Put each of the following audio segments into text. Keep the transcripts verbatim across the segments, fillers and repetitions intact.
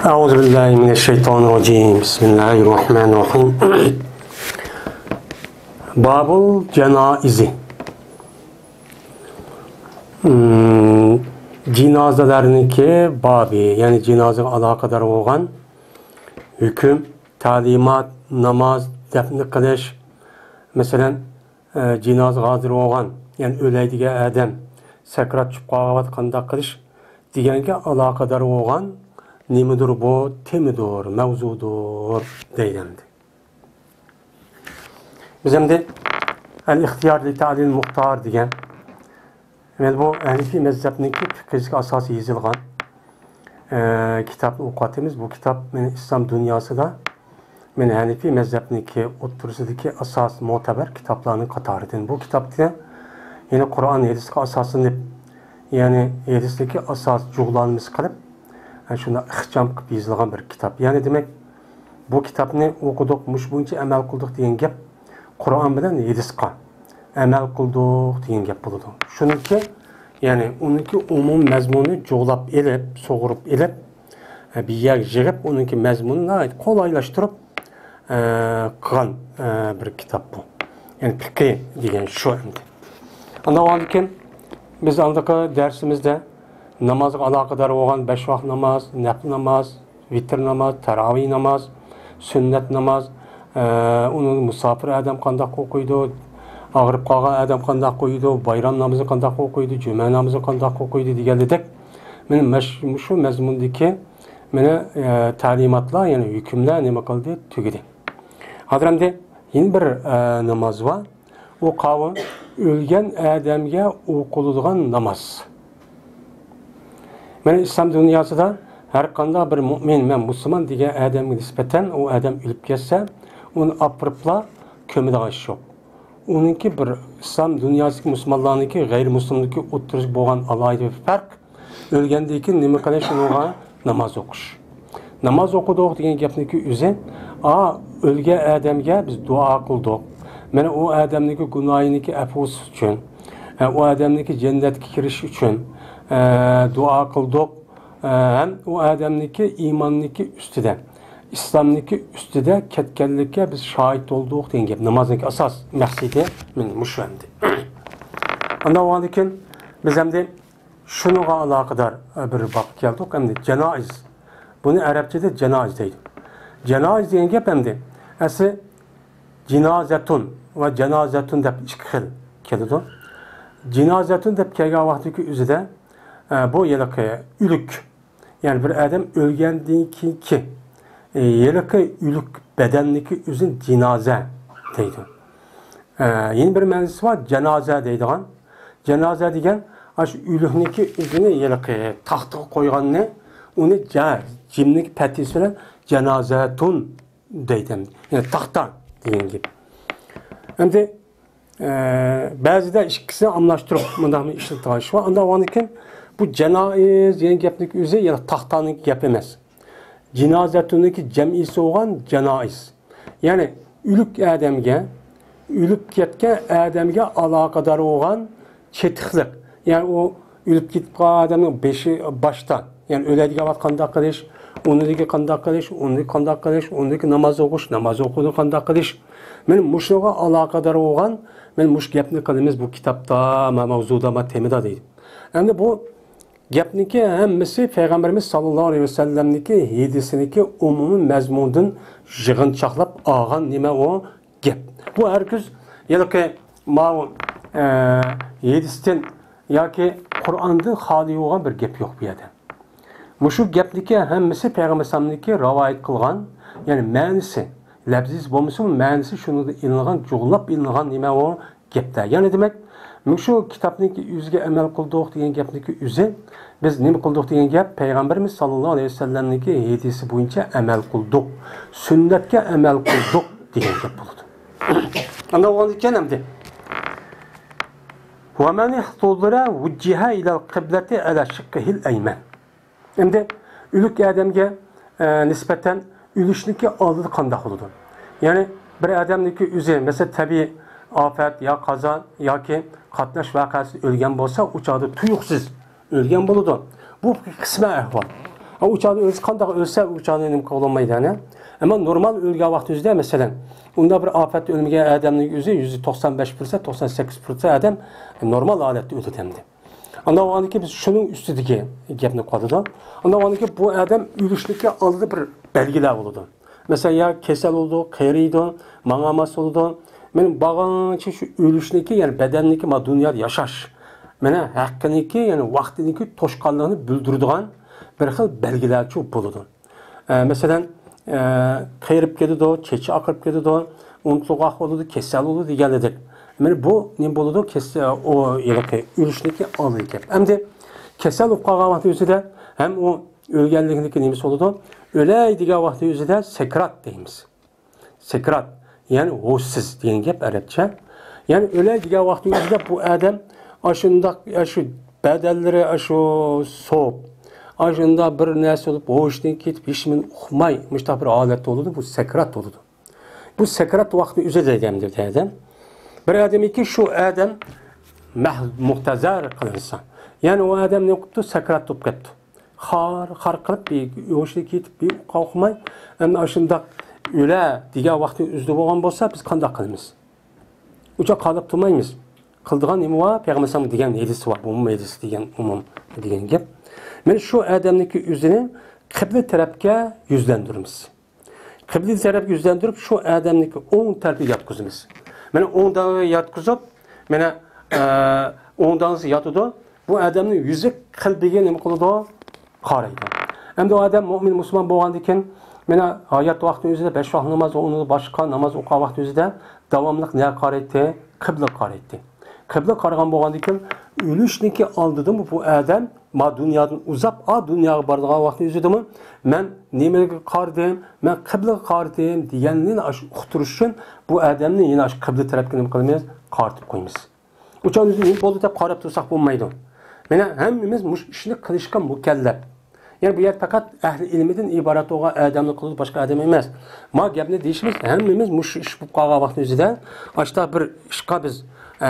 أعوذ بالله من الشيطان الرجيم. بسم الله الرحمن الرحيم. باب الجنائز. Hmm, جىنازىلەرنىڭكى بابى، يەنى جىنازىغا ئالاقىدار بولغان ھۆكۈم، تەلىمات، ناماز، دەپنە قىلىش، مەسىلەن، ئە، جىنازىغا ھازىر بولغان، يەنى ئۆلەيدىگەن ئادەم سەكرات چۈشۈپ قالغان ۋاقىت قانداق قىلىش دېگەنگە ئالاقىدار بولغان نېمىدۇر بۇ؟ تېمىدۇر، مەۋزۇدۇر دەيدۇ ئەمدى. بىز ئەمدى ئەل ئىختىيار لىتەئلىل مۇختار دېگەن، يەنى بۇ ھەنىفىي مەزھەپنىڭكى پىقھىسىگە ئاساسەن يېزىلغان، ئە، كىتابنى ئوقۇۋاتىمىز. بۇ كىتاب مېنىڭ ئىسلام دۇنياسىدا مەن ھەنىفىي مەزھەپنىڭكى ئوتتۇرىسىدىكى ئاساس مۆتىبەر كىتابلارنىڭ قاتارىدىن. بۇ كىتابتا يەنى قۇرئان، ھەدىسكە ئاساسلىنىپ، يەنى ھەدىستىكى ئاساس جۇغلانمىسى قىلىپ، شۇنداق ئىخچام قىلىپ يېزىلغان بىر كىتاب. يەنى دېمەك، بۇ كىتابنى ئوقۇدۇق، مۇشۇ بويىچە ئەمەل قىلدۇق دېگەن گەپ قۇرئان بىلەن ھەدىسقا ئەمەل قىلدۇق دېگەن گەپ بولىدۇ. شۇنىڭكى، يەنى ئۇنىڭكى ئومۇمىي مەزمۇنىنى جۇغلاپ ئېلىپ، سۇغۇرۇپ ئېلىپ، بىر يەرگە يىغىپ، ئۇنىڭكى مەزمۇنىنى ناھايىتى قولايلاشتۇرۇپ، ئە، قىلغان، ئە، بىر كىتاب بۇ. يەنى پىقھى دېگەن شۇ ئەمدى. ئاندىن كېيىن بىز ئالدىقى دەرسىمىزدە نامازغا ئالاقىدار بولغان بەش ۋاق ناماز، نەپلى ناماز، ۋىتىر ناماز، تاراۋىھ ناماز، سۈننەت ناماز، ئە، ئۇنى مۇساپىر ئادەم قانداق ئوقۇيدۇ، ئاغرىپ قالغان ئادەم قانداق ئوقۇيدۇ، بايرام نامىزى قانداق ئوقۇيدۇ، جۈمە نامىزى قانداق ئوقۇيدۇ دېگەنلىدەك، مانا مەش-، مۇشۇ مەزمۇندىكى مانا، ئە، تەلىماتلار، يەنى ھۆكۈملەر نېمە قىلدى؟ تۈگىدى. ھازىر ئەمدى يەنە بىر، ئە، ناماز بار. ئۇ قاۋۇ ئۆلگەن ئادەمگە ئوقۇلىدىغان ناماز. مانا ئىسلام دۇنياسىدا ھەر قانداق بىر مۆمىن، مەن مۇسۇلمان دېگەن ئادەمگە نىسبەتەن ئۇ ئادەم ئۆلۈپ كەتسە، ئۇنى ئاپىرىپلا كۆمىدىغان ئىش يوق. ئۇنىڭكى بىر ئىسلام دۇنياسىدىكى مۇسۇلمانلارنىڭكى، غەيرىمۇسلىمنىڭكى ئوتتۇرىسىدا بولغان ئالاھىدە بىر پەرق، ئۆلگەندىن كېيىن نېمە قىلىش ئۇنىڭغا؟ ناماز ئوقۇش. ناماز ئوقۇدۇق دېگەن گەپنىڭكى ئۆزى، ئا، ئۆلگەن ئادەمگە بىز دۇئا قىلدۇق. مانا ئۇ ئادەمنىڭكى گۇناھىنىڭكى ئەپۇسى ئۈچۈن، ئە، ئۇ ئادەمنىڭكى جەننەتكە كىرىشى ئۈچۈن، ئە، دۇئا قىلدۇق. ئە، ھەم ئۇ ئادەمنىڭكى ئىماننىڭكى ئۈستىدە، ئىسلامنىڭكى ئۈستىدە كەتكەنلىككە بىز شاھىت بولدۇق دېگەن گەپ. نامازنىڭكى ئاساس مەقسىتى مانا مۇشۇ ئەمدى. ئاندىن كېيىن بىز ئەمدى شۇنىڭغا ئالاقىدار، ئە، بىر بابقا كەلدۇق. ئەمدى جانائىز. بۇنى ئەرەبچىدە جانائىز دەيدۇ. جانائىز دېگەن گەپ ئەمدى ئەسلى جىنازەتۇن ۋە جانازەتۇن دەپ ئىككى خىل كېلىدۇ. جىنازەتۇن دەپ كەلگەن ۋاقتىدىكى ئۆزىدە، ئە، بۇ ھېلىقى ئۆلۈك، يەنى بىر ئادەم ئۆلگەندىن كېيىنكى، ئە، ھېلىقى ئۆلۈك بەدەننىكى ئۆزىنى جىنازە دەيدۇ. ئە، يەنە بىر مەنىسى بار، جانازە دەيدىغان. جانازە دېگەن ئاشۇ ئۆلۈكنىڭكى ئۆزىنى ھېلىقى تاختىغا قويغاننى، ئۇنى جا، جىمنىڭكى پەتھىسى بىلەن جانازەتۇن دەيدۇ. يەنى تاختا دېگەن گەپ. ئەمدى، ئە، بەزىدە ئىككىسىنى ئالماشتۇرۇپ مۇنداقمۇ ئىشلىتىدىغان ئىش بار. ئاندىن كېيىن بۇ جانائىز دېگەن گەپنىڭكى ئۆزى يەنى تاختانىڭكى گەپى ئەمەس. جىنازەتۇننىڭكى جەمئىسى بولغان جانائىز. يەنى ئۆلۈك ئادەمگە، ئۆلۈپ كەتكەن ئادەمگە ئالاقىدار بولغان چېتىقلىق. يەنى ئۇ ئۆلۈپ كېتىپ قالغان ئادەمنىڭ بېشى باشتا. يەنى ئۆلەيدىغان ۋاقىت قانداق قىلىش، ئۇنىڭدىكى قانداق قىلىش، ئۇنىڭدىكى قانداق قىلىش، ئۇنىڭدىكى ناماز ئوقۇش، ناماز ئوقۇغىنى قانداق قىلىش. مانا مۇشۇنىڭغا ئالاقىدار بولغان، مانا مۇشۇ گەپنى قىلىمىز بۇ كىتابتا، ما ماۋزۇدا، ما تېمىدا دەيدۇ. ئەمدى بۇ گەپنىڭكى ھەممىسى پەيغەمبىرىمىز ساللاللاھۇ ئەلەيھى ۋەسەللەمنىڭكى ھەدىسىنىڭكى ئومۇمىي مەزمۇنىدىن يىغىنچاقلاپ ئالغان نېمە ئۇ گەپ. بۇ ھەرگىز ھېلىقى ماۋۇ، ئە، ھەدىستىن ياكى قۇرئاندىن خالىي بولغان بىر گەپ يوق بۇ يەردە. مۇشۇ گەپنىڭكى ھەممىسى پەيغەمبەر ئەلەيھىسسالامنىڭكى رىۋايەت قىلغان، يەنى مەنىسى، لەپزىسى بولمىسىمۇ، مەنىسى شۇنىڭدىن ئېلىنغان، جۇغلاپ ئېلىنغان نېمە ئۇ؟ گەپتە. يەنى دېمەك، مۇشۇ كىتابنىڭكى ئۆزىگە ئەمەل قىلدۇق دېگەن گەپنىڭكى ئۆزى، بىز نېمە قىلدۇق دېگەن گەپ، پەيغەمبىرىمىز ساللاللاھۇ ئەلەيھى ۋەسەللەمنىڭكى ھەدىسى بويىچە ئەمەل قىلدۇق، سۈننەتكە ئەمەل قىلدۇق دېگەن گەپ بولىدۇ. ئاندىن بولغاندىكىن ئەمدى، ومن احتضر وجه إلى القبلة على شقه الأيمن. ئەمدى ئۆلۈك ئادەمگە، ئە، نىسبەتەن ئۆلۈشنىڭكى ئالدىدا قانداق بولىدۇ؟ يەنى بىر ئادەمنىڭكى ئۆزى، مەسىلەن، تەبىئىي ئاپەت يا قازا ياكى قاتناش ۋەقەسىدە ئۆلگەن بولسا، ئۇ چاغدا تۇيۇقسىز ئۆلگەن بولىدۇ. بۇ قىسمەن ئەھۋال. ئۇ چاغدا ئۆلسە، قانداق ئۆلسە، ئۇ چاغدا نېمە قىلالمايدۇ، ئەنە. ئەمما نورمال ئۆلگەن ۋاقتى ئۆزىدە، مەسىلەن، ئۇنداق بىر ئاپەتتە ئۆلمىگەن ئادەمنىڭ ئۆزى يۈزدە توقسان بەش پىرسەنت، توقسان سەككىز پىرسەنت ئادەم نورمال ھالەتتە ئۆلىدۇ ئەمدى. ئانداق بولغاندىكىن بىز شۇنىڭ ئۈستىدىكى گەپنى قىلىدۇ. ئانداق بولغاندىكىن بۇ ئادەم ئۆلۈشلۈككە ئالدىدا بىر بەلگىلەر بولىدۇ. مەسىلەن، يا كېسەل بولىدۇ، قېرىيدۇ، ماڭالماس بولىدۇ. مانا بارغانچە شۇ ئۆلۈشنىكى، يەنى بەدەننىكى، مانا دۇنيادا ياشاش، مانا ھەققىنىكى، يەنى ۋاقتىنىكى توشقانلىقىنى بىلدۈرىدىغان بىر خىل بەلگىلەرچۇ بولىدۇ. ئە، مەسىلەن، ئە، قېرىپ كېتىدۇ، چېچى ئاقىرىپ كېتىدۇ، ئۇنتۇلغاق بولىدۇ، كېسەل بولىدۇ دېگەنلىدەك. مانا بۇ نېمە بولىدۇ؟ كېسە-، ئۇ ھېلىقى ئۆلۈشنىكى ئالدىدىكى گەپ. ئەمدى كېسەل بولۇپ قالغان ۋاقتى ئۆزىدە ھەم ئۇ ئۆلگەنلىكنىكى نېمىسى بولىدۇ؟ ئۆلەي دېگەن ۋاقتى ئۆزىدە سەكرات دەيمىز. سەكرات، يەنى ھوشسىز دېگەن گەپ ئەرەبچە. يەنى ئۆلەي دېگەن ۋاقتى ئۆزىدە بۇ ئادەم ئاشۇنداق، ئاشۇ بەدەنلىرى ئاشۇ سوپ، ئاشۇنداق بىر نەرسە بولۇپ، ھوشىدىن كېتىپ، ھېچنېمىنى ئۇقماي، مۇشۇنداق بىر ھالەتتە بولىدۇ، بۇ سەكرات بولىدۇ. بۇ سەكرات ۋاقتى ئۆزىدە دېگەن بۇ ئادەم. بىر ئادەمكى شۇ ئادەم مەھ-، مۇھتەزەر قىلىنسا، يەنى ئۇ ئادەم نېمە قىپتۇ؟ سەكرات بولۇپ كەپتۇ. خار، خار قىلىپ، بىر ھوشىدىن كېتىپ، بىر ئۇقا ئۇقماي، ئەمدى ئاشۇنداق ئۆلە دېگەن ۋاقتى ئۆزىدە بولغان بولسا، بىز قانداق قىلىمىز؟ ئۇچاق قالاپ تۇرمايمىز. قىلىدىغان نېمە بار؟ پەيغەمبەر ئەلەيھىسسالامنىڭ دېگەن ھەدىسى بار. بۇمۇ ھەدىس دېگەن ئومۇم دېگەن گەپ. مانا شۇ ئادەمنىڭكى ئۆزىنى قىبلە تەرەپكە يۈزلەندۈرىمىز. قىبلە تەرەپكە يۈزلەندۈرۈپ، شۇ ئادەمنىڭكى ئوڭ تەرىپىگە ياتقۇزىمىز. مانا ئوڭ تەرەپكە ياتقۇزۇپ، مانا، ئە، ئوڭ داڭزىسى ياتىدۇ. بۇ ئادەمنىڭ يۈزى قىبلىگە نېمە قىلىدۇ؟ قارايدۇ. ئەمدى ئۇ ئادەم مۆمىن مۇسۇلمان بولغاندىكىن، مانا ھايات ۋاقتى ئۆزىدە بەش ۋاق ناماز، ئۇنىڭ باشقا ناماز ئوقۇغان ۋاقتى ئۆزىدە داۋاملىق نەگە قارايتتى؟ قىبلىگە قارايتتى. قىبلىگە قارىغان بولغاندىكىن، ئۆلۈشنىكى ئالدىدىمۇ بۇ ئادەم ما دۇنيادىن ئۇزاپ، ئا دۇنياغا بارىدىغان ۋاقتى ئۆزىدىمۇ، مەن نېمىگە قارىدىم؟ مەن قىبلىگە قارىدىم دېگەننى ئاشۇ ئۇقتۇرۇش ئۈچۈن بۇ ئادەمنى يەنە ئاشۇ قىبلە تەرەپكە نېمە قىلىمىز؟ قارىتىپ قويىمىز. ئۇ چاغدا ئۆزى نېمە بولدى دەپ قاراپ تۇرساق بولمايدۇ. مانا ھەممىمىز مۇشۇ ئىشنى قىلىشقا مۇكەللەپ. يەنى بۇ يەر پەقەت ئەھلى ئىلمىدىن ئىبارەت بولغان ئادەملا قىلىدۇ، باشقا ئادەم ئەمەس. ما گەپنى دېيىشىمىز، ھەممىمىز مۇشۇ ئىش بولۇپ قالغان ۋاقىتنىڭ ئۆزىدە ئاشۇنداق بىر ئىشقا بىز، ئە،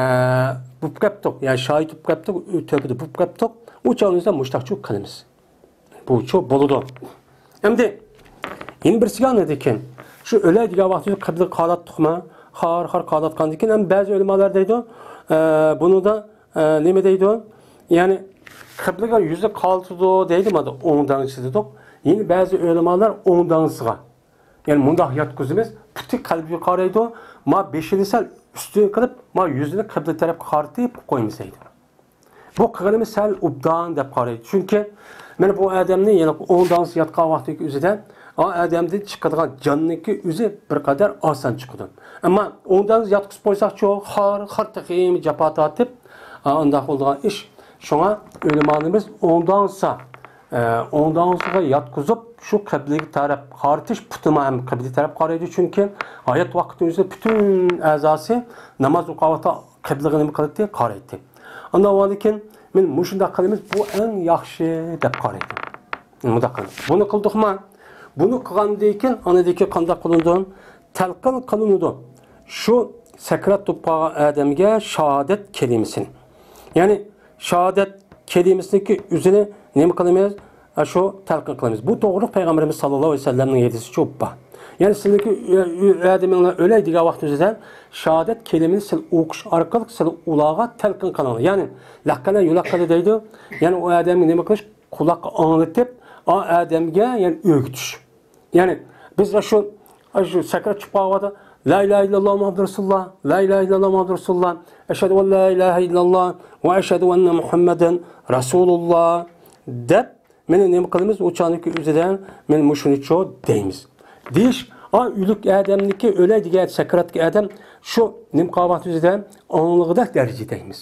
بولۇپ كەپتۇق، يەنى شاھىت بولۇپ كەپتۇق، تۆپىدە بولۇپ كەپتۇق. ئۇ چاغنىڭ ئۆزىدە مۇشۇنداقچۇ قىلىمىز. بۇچۇ بولىدۇ. ئەمدى يەنە بىرسىگە ئاندىن كېيىن شۇ ئۆلەي دېگەن ۋاقتىدا قىبلىگە قاراتتۇقمۇ؟ خار، خار قاراتقاندىن كېيىن، ئەمدى بەزى ئۆلىمالار دەيدۇ، ئە، بۇنىدا، ئە، نېمە دەيدۇ؟ يەنى قىبلىگە يۈزى قارىتىدۇ دەيدۇ، مانا ئوڭ داڭزىسى دېدۇق. يەنە بەزى ئۆلىمالار ئوڭ داڭزىسىغا، يەنى مۇنداق ياتقۇزىمىز، پۇتى قەلبىگە قارايدۇ، ما بېشىنى سەل ئۈستۈن قىلىپ، ما يۈزىنى قىبلە تەرەپكە قارىتىپ قويىمىز دەيدۇ. بۇ قىلغىنىمىز سەل ئوبدان دەپ قارايدۇ. چۈنكى مانا بۇ ئادەمنى، يەنى ئوڭ داڭزىسى ياتقان ۋاقتىدىكى ئۆزىدە، ئا ئادەمدىن چىقىدىغان جاننىڭكى ئۆزى بىر قەدەر ئاسان چىقىدۇ. ئەمما ئوڭ داڭزىسى ياتقۇزۇپ قويساقچۇ، خار، خار تېخىمۇ جاپا تارتىپ، ئا، ئۇنداق بولىدىغان ئىش. شۇڭا ئۆلىمالىرىمىز ئوڭ داڭزىسى، ئە، ئوڭ داڭزىسىغا ياتقۇزۇپ، شۇ قىبلىگە تەرەپ قارىتىش، پۇتىمۇ ھەم قىبلىگە تەرەپ قارايدۇ. چۈنكى ھايات ۋاقتىنىڭ ئۆزىدە پۈتۈن ئەزاسى ناماز ئوقۇغان ۋاقىتتا قىبلىگە نېمە قىلاتتى؟ قارايتتى. ئاندىن بولغاندىن كېيىن، مەن مۇشۇنداق قىلىمىز، بۇ ئەڭ ياخشى دەپ قارايدۇ. مۇنداق قىلىمىز. بۇنى قىلدۇقما؟ بۇنى قىلغاندىن كېيىن، ئاندىن كېيىن قانداق قىلىنىدۇ؟ تەلقىن قىلىنىدۇ. شۇ سەكرات بولۇپ قالغان ئادەمگە شاھادەت كەلىمىسىنى. يەنى شاھادەت كەلىمىسىنىڭكى ئۆزىنى نېمە قىلىمىز؟ ئاشۇ تەلقىن قىلىمىز. بۇ توغرۇلۇق پەيغەمبىرىمىز ساللاللاھۇ ئەلەيھى ۋەسەللەمنىڭ ھەدىسى چوپ بار. يەنى سىلىكى ئۆ-، ئۆ-، ئادىمىڭلار ئۆلەي دېگەن ۋاقتىڭىزدا شاھادەت كەلىمىنى سىل ئوقۇش ئارقىلىق سىل ئۇلارغا تەلقىن قىلىڭلار. يەنى لەققەنە يۇلەققەنە دەيدۇ. يەنى ئۇ ئادەمگە نېمە قىلىش؟ قۇلاققا ئاڭلىتىپ، ئا ئادەمگە يەنى ئۆگىتىش. يەنى بىز شۇ، شۇ سەكرات چۈشۈپ قالغاندا، لا ئىلاھە ئىللاللا مۇھەممەدۇر رەسۇلۇللا، لا ئىلاھە ئىللاللا مۇھەممەدۇر رەسۇلۇللا، ئەشھەدۇ ئەن لا ئىلاھە ئىللاللا ۋە ئەشھەدۇ ئەننە مۇھەممەدەن رەسۇلۇللا دەپ، مانا نېمە قىلىمىز؟ ئۇ چاغنىڭكى ئۆزىدە مانا مۇشۇنىچۇ دەيمىز. دېيىش، ئا، ئۆلۈك ئادەمنىڭكى، ئۆلەي دېگەن سەكراتتىكى ئادەم شۇ نېمە قىلغان ۋاقتى ئۆزىدە ئاڭلىغۇدەك دەرىجىدە دەيمىز.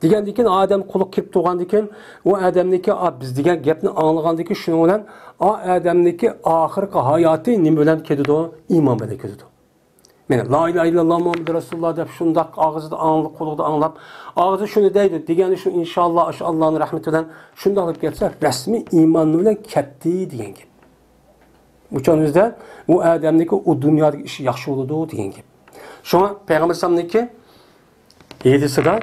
دېگەندىن كېيىن، ئادەم قۇلىقى كىرىپ تۇرغاندىن كېيىن، ئۇ ئادەمنىڭكى، ئا، بىز دېگەن گەپنى ئاڭلىغاندىن كېيىن، شۇنىڭ بىلەن ئا ئادەمنىڭكى ئاخىرقى ھاياتى نېمە بىلەن كېتىدۇ؟ ئىمان بىلەن كېتىدۇ. مانا، لا ئىلاھە ئىللاللا مۇھەممەدۇر رەسۇلۇللا دەپ شۇنداق ئاغزىدا ئاڭلىغان، قۇلىقىدا ئاڭلاپ، ئاغزى شۇنى دەيدۇ، دېگەنى شۇ، ئىنشاللا، ئاشۇ ئاللانىڭ رەھمىتى بىلەن شۇنداق بولۇپ كەتسە، رەسمىي ئىمان بىلەن كەتتى دېگەن گەپ. بۇ چاغنىڭ ئۆزىدە ئۇ ئادەمنىڭكى ئۇ دۇنيادىكى ئىشى ياخشى بولىدۇ دېگەن گەپ. شۇڭا پەيغەمبەر ئەلەيھىسسالامنىڭكى ھەدىسىدا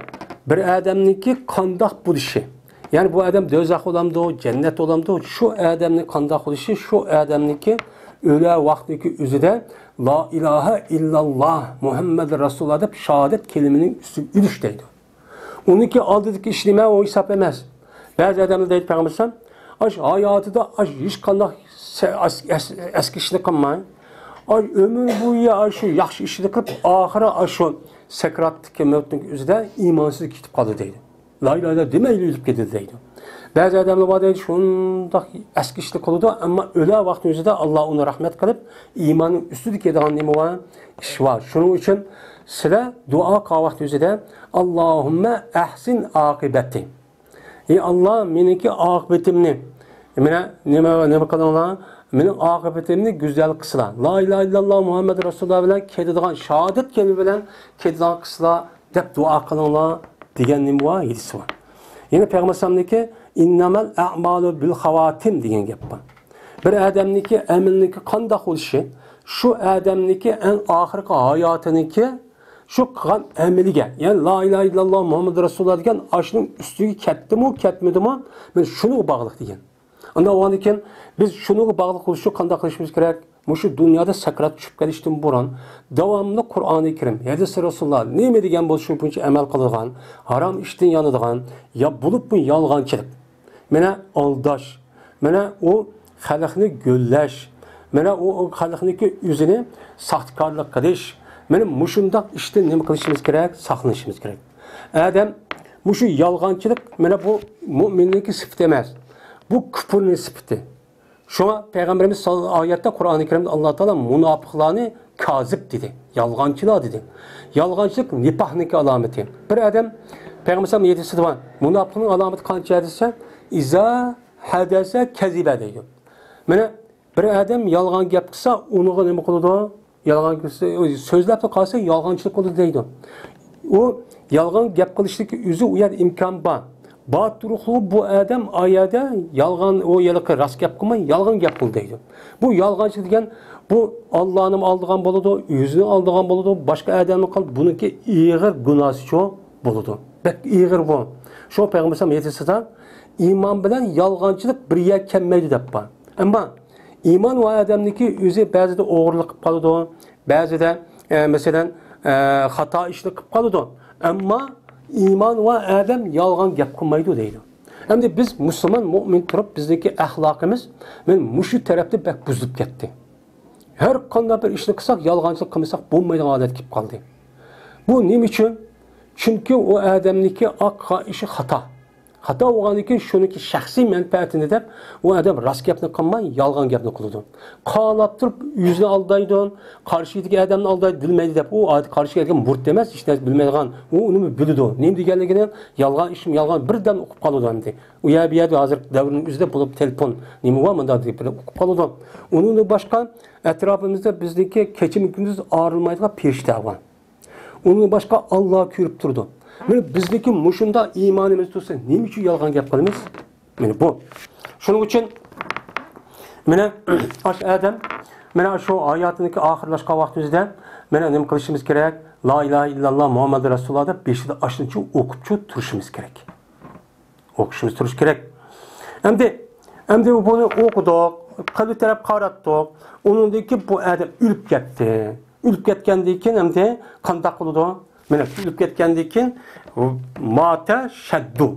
بىر ئادەمنىڭكى قانداق بولۇشى، يەنى بۇ ئادەم دوزاخ بولامدۇ، جەننەت بولامدۇ؟ شۇ ئادەمنىڭ قانداق بولۇشى، شۇ ئادەمنىڭكى ئۆلە ۋاقتىدىكى ئۆزىدە لا ئىلاھە ئىللاللا مۇھەممەد رەسۇلۇللا دەپ شاھادەت كەلىمىنىڭ ئۈستىگە ئۆلۈش دەيدۇ. ئۇنىڭكى ئالدىدىكى ئىش نېمە؟ ئۇ ھېساب ئەمەس. بەزى ئادەملەر دەيدۇ، پەيغەمبەر ئەلەيھىسسالام، ئاش ھاياتىدا ئاش ھېچقانداق سە-، ئەس-، ئەس-، ئەسكى ئىشنى قىلماي، ئاش ئۆمۈر بويى ئاش شۇ ياخشى ئىشنى قىلىپ، ئاخىرى ئاش شۇ سەكراتتىكى مەۋتنىڭ ئۆزىدە ئىمانسىز كېتىپ قالدى دەيدۇ. لا ئىلاھە ئىللاللا دېمەيلا ئۆلۈپ كېتىدۇ دەيدۇ. بەزى ئادەملەر بار دەيدۇ، شۇنداق ئەسكى ئىشنى قىلىدۇ، ئەمما ئۆلە ۋاقتى ئۆزىدە ئاللا ئۇنى رەھمەت قىلىپ، ئىماننىڭ ئۈستىدە كېلىدىغان نېمە بار؟ ئىش بار. شۇنىڭ ئۈچۈن سىلەر دۇئا قىلغان ۋاقتى ئۆزىدە، ئاللاھۇممە ئەھسىن ئاقىبەتى. ئى ئاللا، مېنىڭكى ئاقىۋىتىمنى، مانا نېمە، نېمە قىلىڭلار، مېنىڭ ئاقىۋىتىمنى گۈزەل قىلسىلا. لا ئىلاھە ئىللاللا مۇھەممەد رەسۇلۇللا بىلەن كېتىدىغان، شاھادەت كەلىمى بىلەن كېتىدىغان قىلسىلا دەپ دۇئا قىلىڭلار دېگەن نېمە بار؟ ھەدىسى بار. يەنە پەيغەمبەر ئەلەيھىسسالامنىڭكى ئىننەمەل ئەمالۇ بىل خاۋاتىم دېگەن گەپ بار. بىر ئادەمنىڭكى ئەمىلىنىڭكى قانداق بولۇشى، شۇ ئادەمنىڭكى ئەڭ ئاخىرقى ھاياتىنىڭكى شۇ قىلغان ئەمىلىگە، يەنى لا ئىلاھە ئىللاللا مۇھەممەد رەسۇلۇللا دېگەن ئاشۇنىڭ ئۈستىگە كەتتىمۇ، كەتمىدىمۇ، مانا شۇنىڭغا باغلىق دېگەن. ئاندىن بولغاندىن كېيىن بىز شۇنىڭغا باغلىق بولۇش ئۈچۈن قانداق قىلىشىمىز كېرەك؟ مۇشۇ دۇنيادا سەكرات چۈشۈپ كېلىشتىن بۇرۇن داۋاملىق قۇرئانى كەرىم، ھەدىسى رەسۇلۇللا نېمە دېگەن بولسا شۇ بويىچە ئەمەل قىلىدىغان، ھارام ئىشتىن يانىدىغان، يا بولۇپمۇ يالغانچىلىق، مانا ئالداش، مانا ئۇ خەلقنى گۆللەش، مانا ئۇ، ئۇ خەلقنىڭكى ئۆزىنى ساختىكارلىق قىلىش، مانا مۇشۇنداق ئىشتىن نېمە قىلىشىمىز كېرەك؟ ساقلىنىشىمىز كېرەك. ئادەم مۇشۇ يالغانچىلىق، مانا بۇ مۆمىننىڭكى سۈپىتى ئەمەس. بۇ كۇپۇرنىڭ سۈپىتى. شۇڭا پەيغەمبىرىمىز سال-، ئايەتتە، قۇرئانى كەرىمدە ئاللا تائالا مۇناپىقلارنى كازىب دېدى، يالغانچىلار دېدى. يالغانچىلىق نىپاقنىڭكى ئالامىتى. بىر ئادەم، پەيغەمبەر ئەلەيھىسسالام ھەدىسىدە بار، مۇناپىقنىڭ ئالامىتى قانچە دېسە، ئىزا ھەدەسە كەزىبە دەيدۇ. مانا بىر ئادەم يالغان گەپ قىلسا، ئۇنىڭغا نېمە قىلىدۇ؟ يالغان گەپ سۆزلەپلا قالسا، يالغانچىلىق قىلىدۇ دەيدۇ. ئۇ يالغان گەپ قىلىشتىكى ئۆزى ئۇ يەردە ئىمكان بار. بار تۇرۇقلۇق بۇ ئادەم ئا يەردە يالغان، ئۇ ھېلىقى راست گەپ قىلماي، يالغان گەپ قىلدى دەيدۇ. بۇ يالغانچىلىق دېگەن، بۇ ئاللانىمۇ ئالدىغان بولىدۇ، ئۆزىنى ئالدىغان بولىدۇ، باشقا ئادەمنى قىلىپ، بۇنىڭكى ئېغىر گۇناھسىچۇ بولىدۇ. بەك ئېغىر بۇ. شۇڭا پەيغەمبەر ئەلەيھىسسالام ھەدىسىدە، ئىمان بىلەن يالغانچىلىق بىر يەرگە كەلمەيدۇ دەپ بار. ئەمما ئىمان بار ئادەمنىڭكى ئۆزى بەزىدە ئوغرىلىق قىلىپ قالىدۇ، بەزىدە، ئە، مەسىلەن، ئە، خاتا ئىشنى قىلىپ قالىدۇ. ئەمما ئىمان بار ئادەم يالغان گەپ قىلمايدۇ دەيدۇ. ئەمدى بىز مۇسۇلمان، مۆمىن تۇرۇپ، بىزنىڭكى ئەخلاقىمىز مانا مۇشۇ تەرەپتە بەك بۇزۇلۇپ كەتتى. ھەر قانداق بىر ئىشنى قىلساق، يالغانچىلىق قىلمىساق بولمايدىغان ھالەتكە كېلىپ قالدى. بۇ نېمە ئۈچۈن؟ چۈنكى ئۇ ئادەمنىڭكى قىلغان ئىشى خاتا. خاتا بولغاندىن كېيىن شۇنىڭكى شەخسىي مەنپەئەتىنى دەپ، ئۇ ئادەم راست گەپنى قىلماي، يالغان گەپنى قىلىدۇ. قالاپ تۇرۇپ ئۆزىنى ئالدايدۇ، قارشىدىكى ئادەمنى ئالدايدۇ، بىلمەيدۇ دەپ، ئۇ قارشى كەلگەن مۇرىت ئەمەس، ھېچ نەرسە بىلمەيدىغان، ئۇ ئۇنى بىلىدۇ. نېمە دېگەنلىكىنى، يالغان ئىشمۇ يالغان، بىردەم ئۇقۇپ قالىدۇ ئەمدى. ئۇ يەر، بۇ يەردە ھازىر دەۋرنىڭ ئۆزىدە بولۇپ تېلېفون نېمە بار مۇنداق دەپ بىر ئۇقۇپ قالىدۇ. ئۇنىڭدىن باشقا ئەتراپىمىزدا بىزنىڭكى كېچىمۇ كۈندۈز ئايرىلمايدىغان پەرىشتە بار. ئۇنىڭدىن باشقا ئاللا كۆرۈپ تۇرىدۇ. مانا بىزنىڭكى مۇشۇنداق ئىمانىمىز تۇرسا، نېمە ئۈچۈن يالغان گەپ قىلىمىز؟ مانا بۇ. شۇنىڭ ئۈچۈن مانا ئاشۇ ئادەم، مانا شۇ ھاياتىنىڭكى ئاخىرلاشقان ۋاقتىمىزدا مانا نېمە قىلىشىمىز كېرەك؟ لا ئىلاھە ئىللاللا مۇھەممەد رەسۇلۇللا دەپ بېشىدا ئاشۇنچە ئوقۇپچۇ تۇرۇشىمىز كېرەك. ئوقۇشىمىز تۇرۇش كېرەك. ئەمدى، ئەمدى بۇنى ئوقۇدۇق، قىبلە تەرەپ قاراتتۇق. ئۇنىڭدىن كېيىن بۇ ئادەم ئۆلۈپ كەتتى. ئۆلۈپ كەتكەندىن كېيىن ئەمدى قانداق قىلىدۇ؟ مانا ئۆلۈپ كەتكەندىن كېيىن ماتە شەددۇ.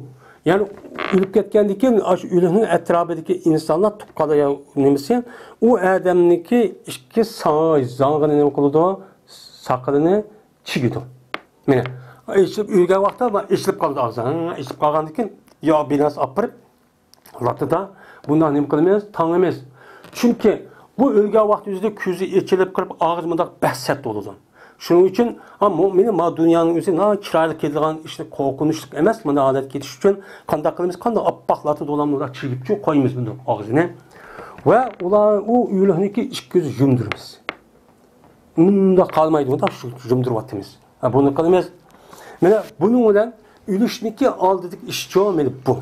يەنى ئۆلۈپ كەتكەندىن كېيىن ئاشۇ ئۆلۈكنىڭ ئەتراپىدىكى ئىنسانلار، تۇغقانلار يا نېمىسى، ئۇ ئادەمنىڭكى ئىككى ساڭ-، زاڭغىنى نېمە قىلىدۇ؟ ساقىلىنى چىگىدۇ. مانا ئېچىلىپ ئۆلگەن ۋاقىتتا ئېچىلىپ قالىدۇ ئاغزى. ھە، ئېچىلىپ قالغاندىن كېيىن يا بىناسى ئاپىرىپ، لاتىدا بۇنداق نېمە قىلىمىز؟ تاڭىمىز. چۈنكى بۇ ئۆلگەن ۋاقتى ئۆزىدە كۆزى ئېچىلىپ قېلىپ، ئاغزى مۇنداق بەسسەت بولىدۇ. شۇنىڭ ئۈچۈن، ھا، مۆمىنى ما دۇنيانىڭ ئۆزى نا چىرايلىق كېتىدىغان ئىشنى، قورقۇنچلۇق ئەمەس، مۇنداق ھالەتكە كېتىش ئۈچۈن قانداق قىلىمىز؟ قانداق ئاپئاق لاتا دولامنى چىگىپچۇ قويىمىز بۇنداق ئاغزىنى. ۋە ئۇلار، ئۇ ئۆلۈكنىڭكى ئىككى كۆزى يۇمدۇرىمىز. مۇنداق قالمايدۇ، مۇنداق شۇ يۇمدۇرۇۋاتىمىز. ھە، بۇنى قىلىمىز. مانا بۇنىڭ بىلەن ئۆلۈشنىڭكى ئالدىدىكى ئىشچۇ، مانا بۇ.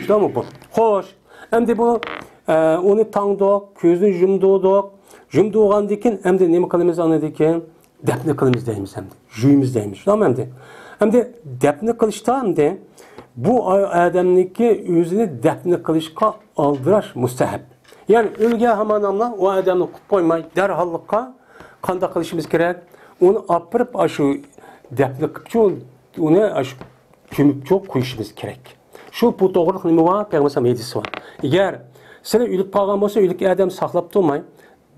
شۇنداقمۇ بۇ؟ خوش. ئەمدى بۇ، ئە، ئۇنى تاڭدۇق، كۆزىنى يۇمدۇردۇق. يۇمدۇرغاندىن كېيىن ئەمدى نېمە قىلىمىز ئاندىن كېيىن؟ دەپنە قىلىمىز دەيمىز ئەمدى. يۇيىمىز دەيمىز. شۇنداقمۇ ئەمدى؟ ئەمدى دەپنە قىلىشتا ئەمدى بۇ ئادەمنىڭكى ئۆزىنى دەپنە قىلىشقا ئالدىراش مۇستەھەب. يەنى ئۆلگەن ھاماناملا ئۇ ئادەمنى قۇتۇپ قويماي، دەرھاللىققا قانداق قىلىشىمىز كېرەك؟ ئۇنى ئاپىرىپ، ئاشۇ دەپنە قىلىپچۇ، ئۇنى ئاشۇ كۆمۈپچۇ قويۇشىمىز كېرەك. شۇ، بۇ توغرىلىق نېمە بار؟ پەيغەمبەر ھەدىسى بار. ئەگەر سىلەر ئۆلۈپ قالغان بولسا، ئۆلۈك ئادەم ساقلاپ تۇرماي،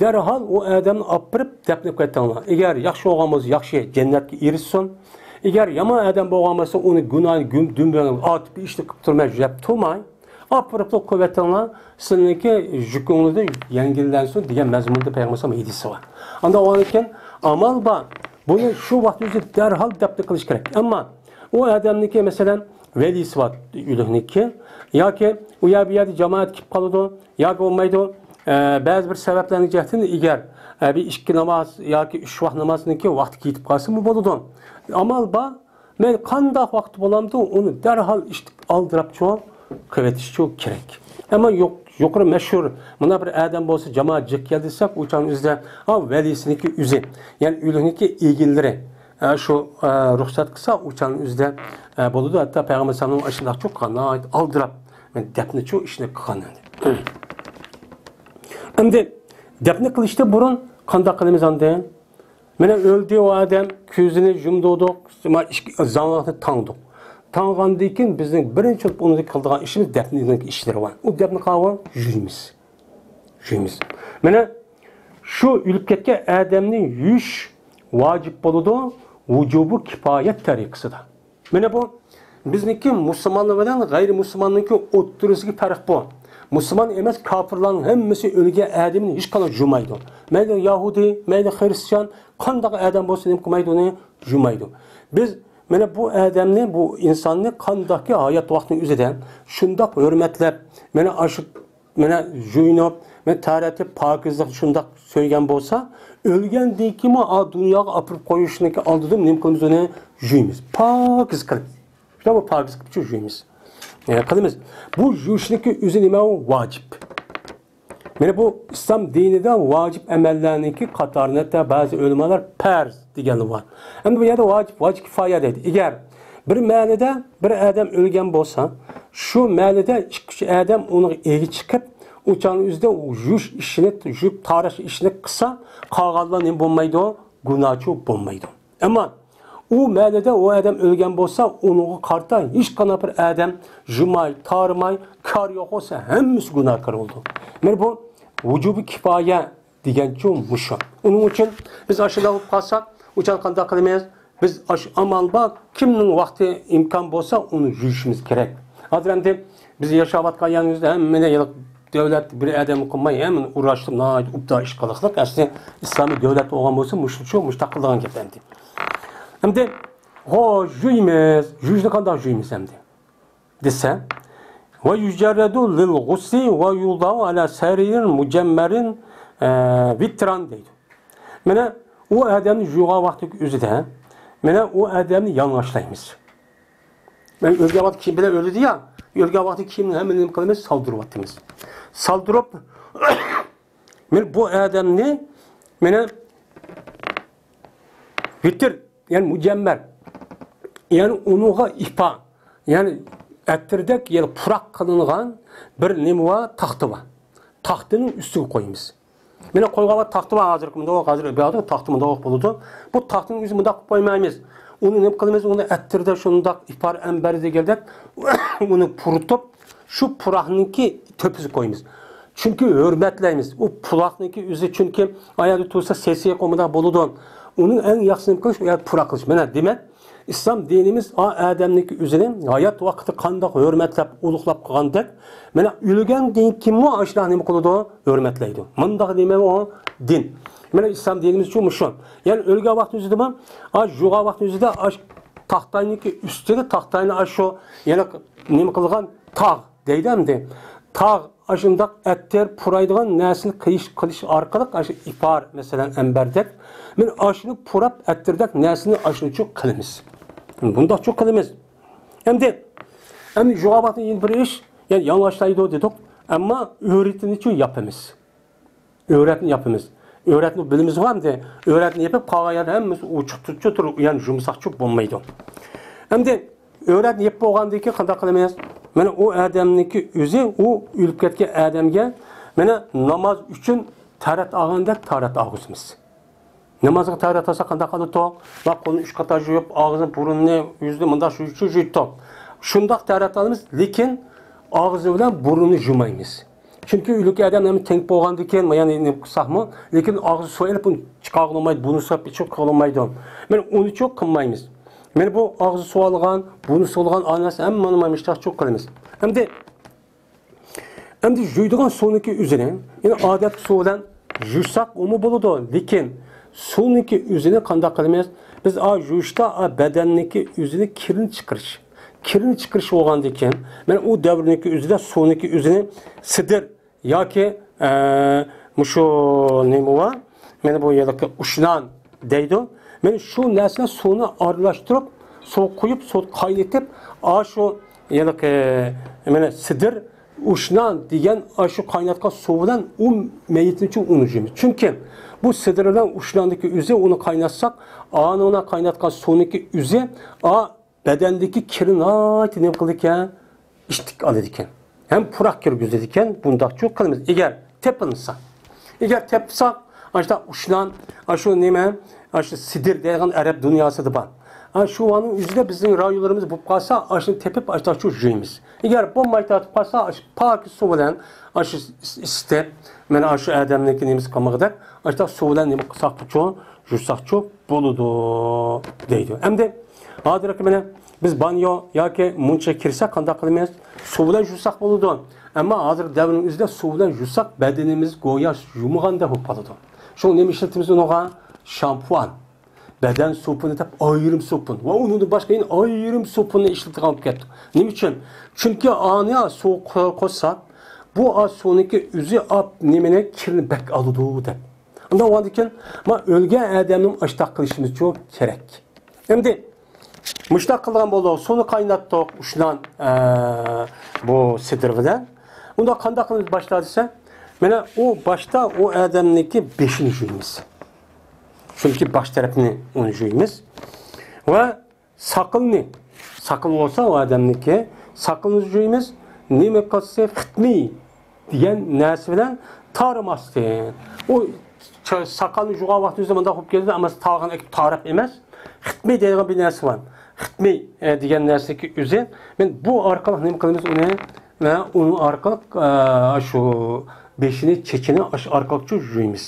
دەرھال ئۇ ئادەمنى ئاپىرىپ دەپنە قىلىۋېتىڭلار. ئەگەر ياخشى بولغان بولسا، ياخشى، جەننەتكە ئېرىشسۇن. ئەگەر يامان ئادەم بولغان بولسا، ئۇنى گۇناھىنى گۈم-، دۈمبەڭ ئارتىپ ئىشنى قىلىپ تۇرماي، يۈزەپ تۇرماي، ئاپىرىپلا قويۇۋېتىڭلار، سىلىنىڭكى يۈكۈڭلىرى يەڭگىللەنسۇن دېگەن مەزمۇندا پەيغەمبەر ھەدىسى بار. ئاندا ئۇنىڭ ئۈچۈن ئامال بار. بۇنى شۇ ۋاقىت ئۆزى دەرھال دەپنە قىلىش كېرەك. ئەمما ئۇ ئادەمنىڭكى، مەسىلەن، ۋەلىسى بار ئۆلۈكنىڭكى، ياكى ئۇ يەر، بۇ يەردە جامائەت كېلىپ قالىدۇ، ياكى بولمايدۇ، ئە، بەزى بىر سەۋەبلەرنىڭ جەھىتىدىن ئەگەر، ئە، بىر ئىككى ناماز ياكى ئۈچ ۋاق نامازنىڭكى ۋاقتى كېتىپ قالسىمۇ بولىدۇ. ئامال بار، مەيلى قانداق ۋاقىت بولامدۇ، ئۇنى دەرھال ئىشتىك ئالدىراپچۇ قىلىۋېتىشچۇ كېرەك. ئەمما يۇق-، يۇقىرى مەشھۇر مۇنداق بىر ئادەم بولسا، جامائەت جىق كەلدى دېسەك، ئۇ چاغنىڭ ئۆزىدە، ھا، ۋەلىسىنىڭكى ئۆزى، يەنى ئۆلۈكنىڭكى ئىگىلىرى، ئە، شۇ، ئە، رۇخسەت قىلسا، ئۇ چاغنىڭ ئۆزىدە، ئە، بولىدۇ. ھەتتا پەيغەمبەر ئەلەيھىسسالامنىڭ ئاشۇنداقچۇ قانداق ئالدىراپ، مەن دەپنىچۇ ئىشنى قىلغان ئىدى. ئەمدى دەپنە قىلىشتىن بۇرۇن قانداق قىلىمىز ئاندىن؟ مانا ئۆلدى ئۇ ئادەم، كۆزىنى يۇمدۇردۇق، ما ئىككى زاڭاقنى تاڭدۇق. تاڭغاندىن كېيىن بىزنىڭ بىرىنچى بولۇپ ئۇنىڭدا قىلىدىغان ئىشىمىز دەپنىنىڭ ئىشلىرى بار. ئۇ دەپنە قىلغان يۇيىمىز. يۇيىمىز. مانا شۇ ئۆلۈپ كەتكەن ئادەمنى يۇيۇش ۋاجىپ بولىدۇ، ۋۇجۇبۇ كىپايەت تەرىقىسىدا. مانا بۇ بىزنىڭكى مۇسۇلمانلار بىلەن غەيرىي مۇسۇلماننىڭكى ئوتتۇرىسىدىكى پەرق بۇ. مۇسۇلمان ئەمەس كاپىرلارنىڭ ھەممىسى ئۆلگەن ئادەمنى ھېچقانداق يۇمايدۇ. مەيلى يەھۇدىي، مەيلى خىرىستىيان، قانداق ئادەم بولسۇن، نېمە قىلمايدۇ، ئۇنى يۇمايدۇ. بىز مانا بۇ ئادەمنى، بۇ ئىنساننى قانداقكى ھايات ۋاقتىنىڭ ئۆزىدە شۇنداق ھۆرمەتلەپ، مانا ئاشۇ مانا يۇيۇنۇپ، مانا تەھارەت ئېلىپ، پاكىزلىق شۇنداق سۆيگەن بولسا، ئۆلگەندىن كېيىنمۇ ئا دۇنياغا ئاپىرىپ قويۇشنىڭكى ئالدىدا نېمە قىلىمىز، ئۇنى يۇيىمىز. پاكىز قىلىپ. شۇنداق بۇ پاكىز قىلىپچۇ يۇيىمىز. ئە، قىلىمىز. بۇ يۇيۇشنىڭكى ئۆزى نېمە ئۇ؟ ۋاجىپ. مانا بۇ ئىسلام دىنىدا ۋاجىپ ئەمەللەرنىڭكى قاتارىنى ھەتتا بەزى ئۆلىمالار پەرز دېگەنلىرى بار. ئەمدى بۇ يەردە ۋاجىپ، ۋاجىپ كىفايە دەيدۇ. ئەگەر بىر مەھەللىدە بىر ئادەم ئۆلگەن بولسا، شۇ مەھەللىدە ئىككى-ئۈچ ئادەم ئۇنىڭغا ئىگە چىقىپ، ئۇ چاغنىڭ ئۆزىدە ئۇ يۇيۇش ئىشىنى، يۇيۇپ تارىش ئىشىنى قىلسا، قالغانلار نېمە بولمايدۇ؟ گۇناھچى بولمايدۇ. ئەمما ئۇ مەھەللىدە ئۇ ئادەم ئۆلگەن بولسا، ئۇنىڭغا قارىتا ھېچقانداق بىر ئادەم يۇماي، تارىماي، كار يوق بولسا، ھەممىسى گۇناھكار بولىدۇ. مانا بۇ ۋۇجۇبى كىپايە دېگەنچۇ مۇشۇ. ئۇنىڭ ئۈچۈن بىز ئاشۇنداق بولۇپ قالساق، ئۇ چاغ قانداق قىلىمىز؟ بىز ئاشۇ ئامال بار، كىمنىڭ ۋاقتى ئىمكان بولسا، ئۇنى يۇيۇشىمىز كېرەك. ھازىر ئەمدى بىز ياشاۋاتقان يەرنىڭ ئۆزىدە ھەممىنى يەنە دۆلەت بىر ئادەم قىلماي، ھەممىنى ئۇرۇشتۇرۇپ، ناھايىتى ئوبدان ئىش قىلىقلىق. ئەسلى ئىسلامىي دۆلەت بولغان بولسا، مۇشۇچۇ، مۇشۇنداق قىلىدىغان گەپ ئەمدى. ئەمدى، خوش، يۇيىمىز. يۇيۇشنى قانداق يۇيىمىز ئەمدى؟ دېسە، ۋە يۇجەررەدۇ لىل غۇسلى ۋە يۇداۋ ئەلە سەرىرىن مۇجەممەرىن، ئە، ۋىتران دەيدۇ. مانا ئۇ ئادەمنى يۇيغان ۋاقتى ئۆزىدە، مانا ئۇ ئادەمنى يالىڭاچلايمىز. مانا ئۆلگەن ۋاقتى كىيىم بىلەن ئۆلىدۇ يا، ئۆلگەن ۋاقتى كىيىمنى ھەممىنى نېمە قىلىمىز؟ سالدۇرۇۋاتىمىز. سالدۇرۇپ، مانا بۇ ئادەمنى، مانا ۋىتر، يەنى مۇجەممەر، يەنى ئۇنىڭغا ئىپا، يەنى ئەتىردەك، يەنى پۇراق قىلىنغان بىر نېمە بار، تاختا بار. تاختىنىڭ ئۈستىگە قويىمىز. مانا قويغان تاختا بار ھازىرقى، مۇنداق ھازىر بۇ يەردە تاختا مۇنداق بولىدۇ. بۇ تاختىنىڭ ئۆزى مۇنداق قىلىپ قويمايمىز. ئۇنى نېمە قىلىمىز؟ ئۇنى ئەتىردەك شۇنداق ئىپار ئەمبەر دېگەندەك ئۇنى پۇرىتىپ، شۇ پۇراقنىڭكى تۆپىسىگە قويىمىز. چۈنكى ھۆرمەتلەيمىز. ئۇ پۇراقنىڭكى ئۆزى، چۈنكى ئاياغدا تۇرسا سېسىق، ئۇ مۇنداق بولىدۇ. ئۇنىڭ ئەڭ ياخشىسىنى قىلىش، ئۇ يەردە پۇراق قىلىش. مانا دېمەك، ئىسلام دىنىمىز ئا ئادەمنىڭكى ئۆزىنى ھايات ۋاقتىدا قانداق ھۆرمەتلەپ، ئۇلۇغلاپ قىلغاندەك، مانا ئۆلگەندىن كېيىنمۇ ئاشۇنداق نېمە قىلىدۇ؟ ھۆرمەتلەيدۇ. مۇنداق نېمە ئۇ؟ دىن. مانا ئىسلام دىنىمىزچۇ مۇشۇ. يەنى ئۆلگەن ۋاقتى ئۆزىدىمۇ، ئا، يۇغان ۋاقتى ئۆزىدە ئاش تاختاينىڭكى ئۈستىگە، تاختاينى ئاشۇ، يەنە نېمە قىلغان؟ تاغ دەيدۇ ئەمدى. تاغ ئاشۇنداق ئەتىر پۇرايدىغان نەرسىنى قىلىش، قىلىش ئارقىلىق ئاشۇ ئىپار، مەسىلەن، ئەمبەردەك، مانا ئاشۇنى پۇراپ ئەتىردەك نەرسىنى ئاشۇنىچۇ قىلىمىز. بۇنداقچۇ قىلىمىز. ئەمدى، ئەمدى يۇغان ۋاقتى يەنە بىر ئىش، يەنى يالىڭاچلايدۇ دېدۇق، ئەمما ئۆرىتىنىچۇ ياپىمىز. ئۆرەتنى ياپىمىز. ئۆرەتنى بىلىمىزغۇ ئەمدى. ئۆرەتنى يېپىپ قالغان يەردە ھەممىسى ئوچۇق تۇرۇپچۇ تۇرۇپ، يەنى يۇمشاقچۇ بولمايدۇ. ئەمدى ئۆرەتنى يېپىپ بولغاندىن كېيىن قانداق قىلىمىز؟ مانا ئۇ ئادەمنىڭكى ئۆزى، ئۇ ئۆلۈپ كەتكەن ئادەمگە مانا ناماز ئۈچۈن تارەت ئالغاندەك تارەت ئالغۇزىمىز. نامازغا تارەت ئالسا قانداق قىلىدۇ؟ ۋە قولىنى ئۈچ قاتار يۇيۇپ، ئاغزىنى، بۇرنىنى، يۈزىنى مۇنداق يۇيۇشچە يۇيىدۇ. شۇنداق تارەت ئالىمىز، لېكىن ئاغزى بىلەن بۇرنىنى يۇمايمىز. چۈنكى ئۆلۈك ئادەم ھەم تەڭ بولغاندىكىن، يەنى نېمە قىلساقمۇ، لېكىن ئاغزى سۇ ئېلىپ، ئۇنى چىقارغىلىمايدۇ، بۇنى سۇ ئېلىپ ئىچىپ قىلالمايدۇ. مانا ئۇنى چوق قىلمايمىز. مانا بۇ ئاغزى سۇ ئالغان، بۇنى سۇ ئالغان ئانىسى ھەممىنى مانا مۇشتاق چوق قىلىمىز. ئەمدى، ئەمدى يۇيىدىغان سۇنىڭكى ئۆزىنى، يەنى ئادەتتىكى سۇ بىلەن يۇساق ئۇمۇ بولىدۇ، لېكىن سۇنىڭكى ئۆزىنى قانداق قىلىمىز؟ بىز ئا يۇيۇشتا ئا بەدەننىڭكى ئۆزىنى كىرىنى چىقىرىش. كىرىنى چىقىرىش بولغاندىكىن، مانا ئۇ دەۋرنىڭكى ئۆزىدە سۇنىڭكى ئۆزىنى سىدىر ياكى، ئە، مۇشۇ نېمە بار؟ مانا بۇ يەردىكى ئۇشنان دەيدۇ. مانا شۇ نەرسىنى سۇنى ئارىلاشتۇرۇپ، سۇ قۇيۇپ، سۇ قاينىتىپ، ئاشۇ يەردىكى، مانا سىدىر، ئۇشنان دېگەن ئاشۇ قايناتقان سۇ بىلەن ئۇ مېيىتنى چۇ ئۇنى يۇيىمىز. چۈنكى بۇ سىدىر بىلەن ئۇشناندىكى ئۆزى، ئۇنى قايناتساق، ئانىڭ قايناتقان سۇنىڭكى ئۆزى، ئا، بەدەندىكى كىرنى ناھايىتى نېمە قىلىدىكەن؟ ئىتتىك ئالىدىكەن. ھەم پۇراق كىرگۈزىدىكەن، بۇنداقچۇ قىلىمىز. ئەگەر تېپىلمىسا. ئەگەر تېپىلساق، ئاشۇنداق ئۇشنان، ئاشۇ نېمە، ئاشۇ سىدىر دەيدىغان ئەرەب دۇنياسىدا بار. ئاشۇ ۋاقىتنىڭ ئۆزىدە بىزنىڭ رايونلىرىمىز بولۇپ قالسا، ئاشۇنى تېپىپ، ئاشۇنداقچۇ يۇيىمىز. ئەگەر بولماي تارتىپ قالسا، ئاشۇ پاكىز سۇ بىلەن، ئاشۇ ئىس-، ئىسسىتىپ، مانا ئاشۇ ئادەمنىڭكى نېمىسى قالمىغۇدەك، ئاشۇنداق سۇ بىلەن نېمە قىلساقچۇ، يۇساقچۇ بولىدۇ دەيدۇ. ئەمدى ھازىرقى مانا بىز بانيو ياكى مۇنچىغا كىرسەك قانداق قىلىمىز؟ سۇ بىلەن يۇساق بولىدۇ. ئەمما ھازىرقى دەۋرنىڭ ئۆزىدە سۇ بىلەن يۇساق بەدىنىمىز گويا يۇمىغاندەك بولۇپ قالىدۇ. شۇڭا نېمە ئىشلىتىمىز ئۇنىڭغا؟ شامپۇان، بەدەن سوپۇنى دەپ ئايرىم سوپۇن ۋە ئۇنىڭدىن باشقا يەنە ئايرىم سوپۇننى ئىشلىتىدىغان بولۇپ كەتتۇق. نېمە ئۈچۈن؟ چۈنكى ئانى سۇ قو-، قوشساق، بۇ ئا سۇنىڭكى ئۆزى ئاپ نېمىنى، كىرنى بەك ئالىدۇ دەپ. ئۇنداق بولغاندىكىن، ما ئۆلگەن ئادەمنىڭ ئاشتاق قىلىشىمىزچۇ كېرەك. ئەمدى مۇشتاق قىلغان بولدۇق، سۇنى قايناتتۇق، ئۇشنان، ئە، بۇ سىدىر بىلەن. ئۇندا قانداق قىلىمىز باشتا دېسە، مانا ئۇ باشتا ئۇ ئادەمنىڭكى بېشىنى يۇيىمىز. چۈنكى باش تەرەپنى ئۇنى يۇيىمىز. ۋە ساقىلنى، ساقىل بولسا ئۇ ئادەمنىڭكى، ساقىلنى يۇيىمىز. نېمە قىلسا خىتمىي دېگەن نەرسە بىلەن تارىماستىن. ئۇ چا-، ساقالنى يۇغان ۋاقتىمىزدا مۇنداق بولۇپ كېلىدۇ، ئەمما تاغىنى ئېكىپ تارىپ ئەمەس. خىتمىي دەيدىغان بىر نەرسە بار. خىتمىي، ئە، دېگەن نەرسىنىڭكى ئۆزى. مەن بۇ ئارقىلىق نېمە قىلىمىز ئۇنى؟ ۋە ئۇنىڭ ئارقىلىق، ئە، شۇ بېشىنى، چېچىنى ئاشۇ ئارقىلىقچۇ يۇيىمىز.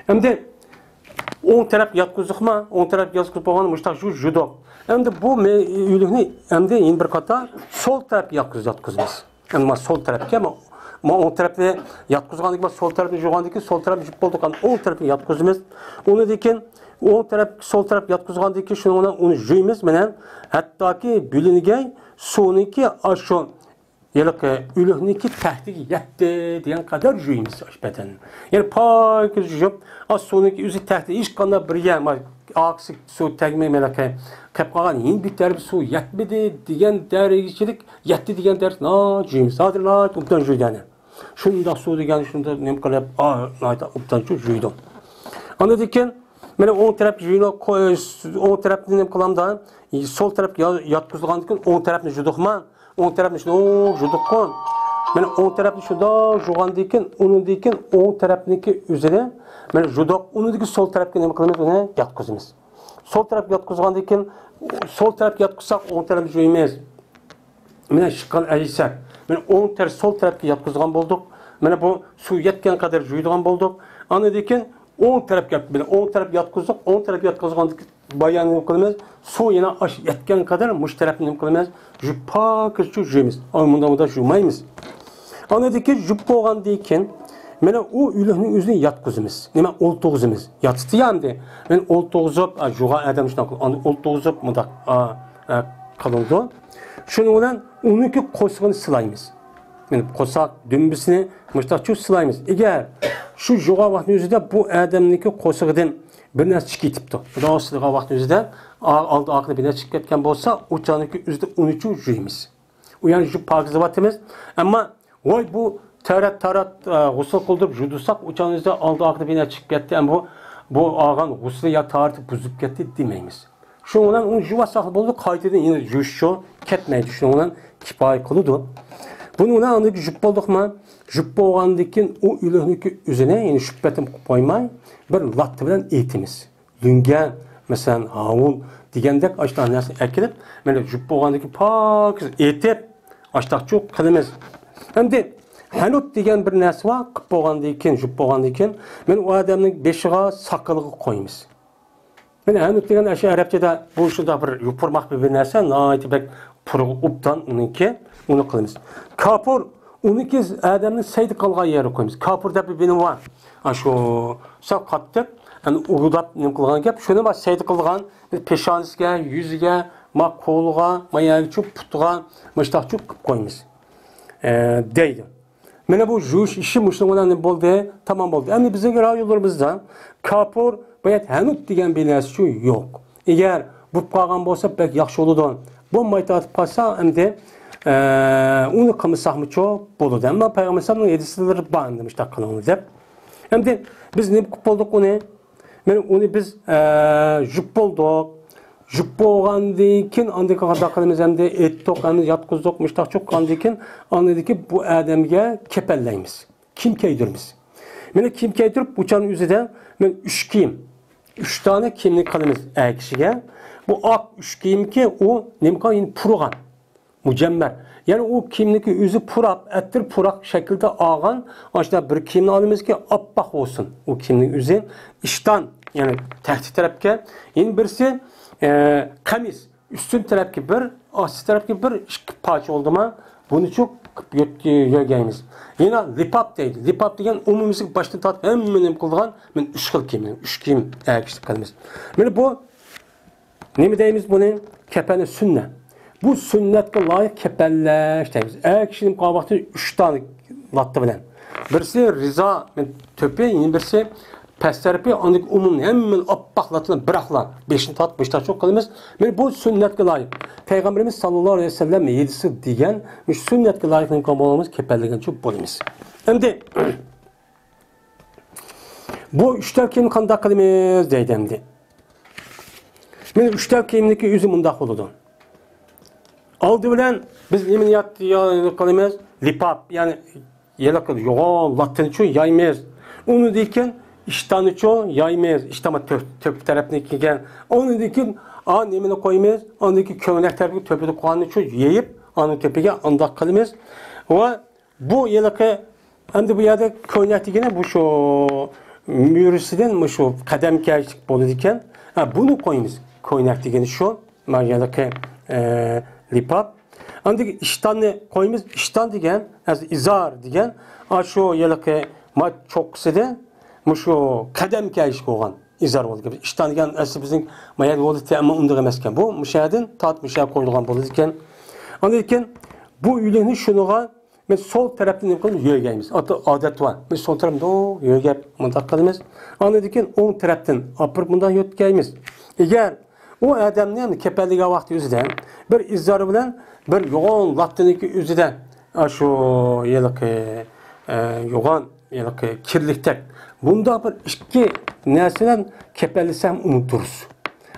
ئەمدى ئوڭ تەرەپ ياتقۇزدۇقما؟ ئوڭ تەرەپ ياتقۇزۇپ بولغان مۇشتاق يۇ-، يۇدۇق. ئەمدى بۇ مە-، ئۆلۈكنى ئەمدى يەنە بىر قاتا سول تەرەپكە ياتقۇز-، ياتقۇزىمىز. ئەمما سول تەرەپكە، ما، ما ئوڭ تەرەپنى ياتقۇزغاندىن كېيىن، سول تەرەپنى يۇغاندىن كېيىن، سول تەرەپنى يۇپ بولدۇق، ئەمدى ئوڭ تەرەپنى ياتقۇزىمىز. ئۇنىڭدىن كېيىن ئوڭ تەرەپ، سول تەرەپ ياتقۇزغاندىن كېيىن، شۇنىڭ بىلەن ئۇنى يۇيىمىز. مانا ھەتتاكى بۆلۈنگەي سۇنىڭكى ئاشۇ ھېلىقى ئۆلۈكنىڭكى تەختىگە يەتتى دېگەن قەدەر يۇيىمىز ئاشۇ بەدەننى. يەنى پاكىز يۇيۇپ، ئا سۇنىڭكى ئۆزى تەختى ھېچقانداق بىر يەر، ما، ئارقىسى سۇ تەگمەي، مانا قېلىپ قالغان، يەنە بىر تەرىپى سۇ يەتمىدى دېگەن دەرىجىلىك، يەتتى دېگەن دەرىجىلىك ناھايىتى يۇيىمىز. ھازىر ناھايىتى ئوبدان يۇيىدۇ يەنى. شۇنداق سۇ دېگەن شۇنداق نېمە قىلىپ، ئا، ناھايىتى ئوبدانچۇ يۇيىدۇ. ئاندىن كېيىن، مانا ئوڭ تەرەپ يۇيۇنۇپ، قوي-، ئوڭ تەرەپنى نېمە قىلامدا، سول تەرەپكە يا-، ياتقۇزغاندىن كېيىن ئوڭ تەرەپنى يۇدۇقما؟ ئوڭ تەرەپنى شۇنداق يۇدۇققۇ. مانا ئوڭ تەرەپنى شۇنداق يۇغاندىن كېيىن، ئۇنىڭدىن كېيىن ئوڭ تەرەپنىڭكى ئۆزىنى مانا يۇدۇق. ئۇنىڭدىن كېيىن سول تەرەپكە نېمە قىلىمىز؟ ئۇنى ياتقۇزىمىز. سول تەرەپكە ياتقۇزغاندىن كېيىن، سول تەرەپكە ياتقۇزساق، ئوڭ تەرەپنى يۇيىمىز. مانا شىققان ئەيسەر. مانا ئوڭ تەرەپ، سول تەرەپكە ياتقۇزغان بولدۇق. مانا بۇ سۇ يەتكەن قەدەر يۇيىدىغان بولدۇق. ئاندىن كېيىن ئوڭ تەرەپكە، مانا ئوڭ تەرەپكە ياتقۇزدۇق. ئوڭ تەرەپكە ياتقۇزغاندىن كېيىن بايا نېمە قىلىمىز؟ سۇ يەنە ئاش يەتكەن قەدەر مۇشۇ تەرەپنى نېمە قىلىمىز؟ يۇيۇپ پاكىزچۇ يۇيىمىز. ئاي، مۇنداق، مۇنداق يۇمايمىز. ئاندىن كېيىن يۇيۇپ بولغاندىن كېيىن، مانا ئۇ ئۆلۈكنىڭ ئۆزىنى ياتقۇزىمىز. نېمە، ئولتۇرغۇزىمىز. ياتىتى ئەمدى. مانا ئولتۇرغۇزۇپ، ئا، يۇغان ئادەم شۇنداق قىلىپ، ئاندىن ئولتۇرغۇزۇپ مۇنداق، ئا، ئا، قىلىنىدۇ. شۇنىڭ بىلەن ئۇنىڭكى قورسىقىنى سىلايمىز. مانا قورساق دۈمبىسىنى مۇشتاقچۇ سىلايمىز. ئەگەر شۇ يۇغان ۋاقىتنىڭ ئۆزىدە بۇ ئادەمنىڭكى قورسىقىدىن بىر نەرسە چىقىپ كېتىپتۇ. خۇدا سىلىغان ۋاقىتنىڭ ئۆزىدە ئا-، ئالدى ئارقىدىن بىر نەرسە چىقىپ كەتكەن بولسا، ئۇ چاغنىڭكى ئۆزىدە ئۇنىچۇ يۇيىمىز. ئۇ يەنى يۇيۇپ پاكىزلىۋاتىمىز. ئەمما ۋاي، بۇ تەرەت-تارات، ئە، غۇسۇل قىلدۇرۇپ يۇدۇرساق، ئۇ چاغنىڭ ئۆزىدە ئالدى ئارقىدىن بىر نەرسە چىقىپ كەتتى. ئەمما بۇ، بۇ ئالغان غۇسلى يا تارىتى بۇزۇپ كەتتى دېمەيمىز. شۇنىڭ بىلەن ئۇنى يۇۋالساق بولىدۇ، قايتىدىن يەنە يۇيۇشچۇ كەتمەيدۇ، شۇنىڭ بىلەن كىپايە قىلىدۇ. بۇنىڭ بىلەن ئاندىن كېيىن يۇيۇپ بولدۇقمۇ؟ يۇيۇپ بولغاندىن كېيىن ئۇ ئۆلۈكنىڭكى ئۆزىنى، يەنى شۇ پېتىم قىلىپ قويماي، بىر لاتا بىلەن ئېتىمىز. لۆڭگە، مەسىلەن، ھاۋۇل دېگەندەك ئاشۇنداق نەرسىنى ئەكېلىپ، مانا يۇيۇپ بولغاندىن كېيىن پاكىز ئېتىپ، ئاشۇنداقچۇ قىلىمىز. ئەمدى ھەنۇت دېگەن بىر نەرسە بار، قىلىپ بولغاندىن كېيىن، يۇيۇپ بولغاندىن كېيىن، مانا ئۇ ئادەمنىڭ بېشىغا، ساقىلىغا قويىمىز. مانا ھەنۇت دېگەن ئاشۇ ئەرەبچىدە بۇ شۇنداق بىر يوپۇرماق بىر، بىر نەرسە، ناھايىتى بەك پۇرىقى ئوبدان ئۇنىڭكى، ئۇنى قىلىمىز. كاپۇر، ئۇنىڭكى ئادەمنى سەجدە قىلغان يەرگە قويىمىز. كاپۇر دەپ بىر بىنى بار. ئاشۇ سەل قاتتىق، يەنى ئۇۋۇلاپ نېمە قىلغان گەپ، شۇنى ما سەجدە قىلغان، پېشانىسىگە، يۈزىگە، ما قولىغا، ما يەرگىچۇ، پۇتىغا، مۇشتاقچۇ قىلىپ قويىمىز. ئە، دەيدۇ. مانا بۇ يۇيۇش ئىشى مۇشۇنىڭ بىلەن بولدى، تامام بولدى. ئەمدى بىزنىڭ رايونلىرىمىزدا كاپۇر، بايات ھەنۇت دېگەن بىر نەرسىچۇ يوق. ئەگەر بولۇپ قالغان بولسا بەك ياخشى بولىدۇ. بولماي تارتىپ قالسا ئەمدى، ئە، ئۇنى قىلمىساقمۇچۇ بولىدۇ. ئەمما پەيغەمبەر ئەلەيھىسسالامنىڭ ھەدىسلىرى بار ئەمدى مۇشۇنداق قىلىڭ دەپ. ئەمدى بىز نېمە قىلىپ بولدۇق ئۇنى؟ مانا ئۇنى بىز، ئە، يۇيۇپ بولدۇق. يۇيۇپ بولغاندىن كېيىن ئاندىن كېيىن قانداق قىلىمىز ئەمدى؟ ئېتتۇق، ئەمدى ياتقۇزدۇق، مۇشتاقچۇ قىلغاندىن كېيىن ئاندىن كېيىن بۇ ئادەمگە كېپەنلەيمىز. كىيىم كىيدۈرىمىز. مانا كىيىم كىيدۈرۈپ، بۇ چاغنىڭ ئۆزىدە مانا ئۈچ كىيىم، ئۈچ دانە كىيىمنى قىلىمىز ئەر كىشىگە. بۇ ئاق ئۈچ كىيىمكى ئۇ نېمە قىلغان؟ يەنە پۇرىغان. مۇجەممەر. يەنى ئۇ كىيىمنىڭكى ئۆزى پۇراپ، ئەتتىر پۇراق شەكىلدە ئالغان، ئاشۇنداق بىر كىيىمنى ئالىمىزكى، ئاپئاق بولسۇن ئۇ كىيىمنىڭ ئۆزى. ئىشتان، يەنى تەختە تەرەپكە. يەنە بىرسى، ئە، قەمىس. ئۈستۈن تەرەپكە بىر، ئاستى تەرەپكە بىر، ئىككى پارچە بولدىما، بۇنىچۇ قىلىپ يۆت-، يۆگەيمىز. يەنە لىپاپ دەيدۇ. لىپاپ دېگەن ئومۇميۈزلۈك باشتىن تارتىپ ھەممە نېمە قىلىدىغان، مانا ئۈچ خىل كىيىم، ئۈچ كىيىم ئەگىشتىرىپ قىلىمىز. مانا بۇ نېمە دەيمىز بۇنى؟ كەپەنى سۈننەت. بۇ سۈننەتكە لايىق كەپەنلەش دەيمىز. ئەر كىشىنى قىلغان ۋاقتى ئۈچ دانە لاتا بىلەن. بىرسى رىزا تۆپى، يەنە بىرسى پەس تەرىپى، ئاندىن ئومۇمنى ھەممىنى ئاپئاق لاتا بىراقلا بېشىنى تارتىپ مۇشتاقچۇ قىلىمىز. مانا بۇ سۈننەتكە لايىق. پەيغەمبىرىمىز ساللاللاھۇ ئەلەيھى ۋەسەللەم ھەدىسى دېگەن مۇشۇ سۈننەتكە لايىق نېمە قىلغان بولىمىز؟ كەپەنلىگەنچۇ بولىمىز. ئەمدى بۇ ئۈچ تال كىيىمنى قانداق قىلىمىز دەيدۇ ئەمدى. مانا ئۈچ تال كىيىمنىڭكى ئۆزى مۇنداق بولىدۇ. ئالدى بىلەن بىز نېمىنى يات-، يا-، قىلىمىز؟ لىپاپ، يەنى ھېلىقى يوغان لاتتىنىچۇ يايمىز. ئۇنىڭدىن كېيىن ئىشتاننىچۇ يايمىز. ئىشتان تۆپ، تۆپ تەرەپنى كىيگەن. ئۇنىڭدىن كېيىن، ئا، نېمىنى قويىمىز؟ ئاندىن كېيىن كۆڭلەك تەرەپكە تۆپىدە قويغاننىچۇ يېيىپ، ئانىڭ تۆپىگە ئانداق قىلىمىز. ۋە بۇ ھېلىقى، ئەمدى بۇ يەردە كۆينەك دېگىنى بۇ شۇ مۈرىسىدىن مۇشۇ قەدەم كەيچىلىك بولىدىكەن. ھە، بۇنى قويىمىز. كۆينەك دېگىنى شۇ. مانا ھېلىقى، ئە، لىپاپ. ئاندىن ئىشتاننى قويىمىز. ئىشتان دېگەن، ئەز ئىزار دېگەن، ئا، شۇ ھېلىقى ما چوققىسىدىن مۇشۇ قەدەم كەيچىلىك بولغان ئىزار بولىدىكەن. ئىشتان دېگەن ئەسلى بىزنىڭ ما يەردە بولىدىكەن، ئەمما ئۇنداق ئەمەسكەن. بۇ مۇشۇ يەردىن تارتىپ مۇشۇ يەرگە قويىدىغان بولىدىكەن. ئاندىن كېيىن بۇ ئۆلۈكنى شۇنىڭغا مەن سول تەرەپتىن نېمە قىلىمىز؟ يۆگەيمىز. ئاتا-، ئادەت بار. بىز سول تەرەپتىن دوغ يۆگەپ مۇنداق قىلىمىز. ئاندىن كېيىن ئوڭ تەرەپتىن ئاپىرىپ مۇنداق يۆتكەيمىز. ئەگەر ئۇ ئادەمنى، يەنى كېپەنلىگەن ۋاقتى ئۆزىدە بىر ئىزار بىلەن بىر يوغان لاتتىنىڭكى ئۆزىدە، ئاشۇ ھېلىقى، ئە، يوغان، ھېلىقى كىرلىكتەك بۇنداق بىر ئىككى نەرسە بىلەن كېپەنلىسەم ئۇمۇ دۇرۇس.